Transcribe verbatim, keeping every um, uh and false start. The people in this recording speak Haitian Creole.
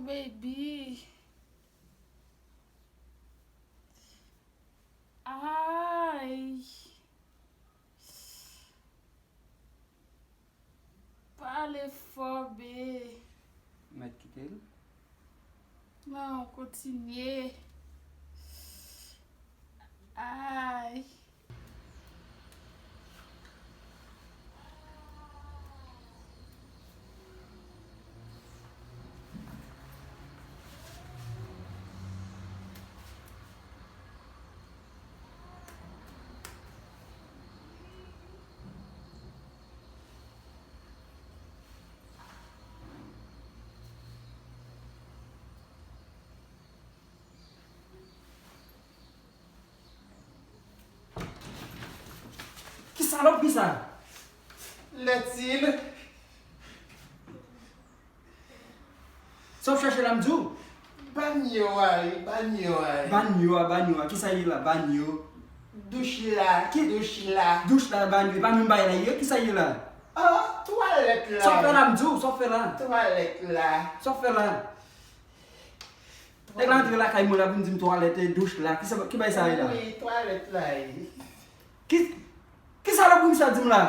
Baby. Ay. Pale fò, be. Mèt kite l. Non, kontinye. Ay. Ki salopri sa? Lètil. Sa w ap chache la, m di w? Banyo a, wi, banyo a, wi. Banyo a, banyo a. Kisa ye la? Banyo. Douch la, ki douch la? Douch la, banyo. E pa menm bagay la ye? Kisa ye la? Oh, twalèt la. Sa w ap fè la, m di w? Sa w ap fè la? Twalèt la. Sa w ap fè la? Nèg la antre lakay mwen la pou m di m twalèt e douch la. Kisa, ki bagay sa ye la? Wi, twalèt la ye. Ki, ki salopri misye ap di m la?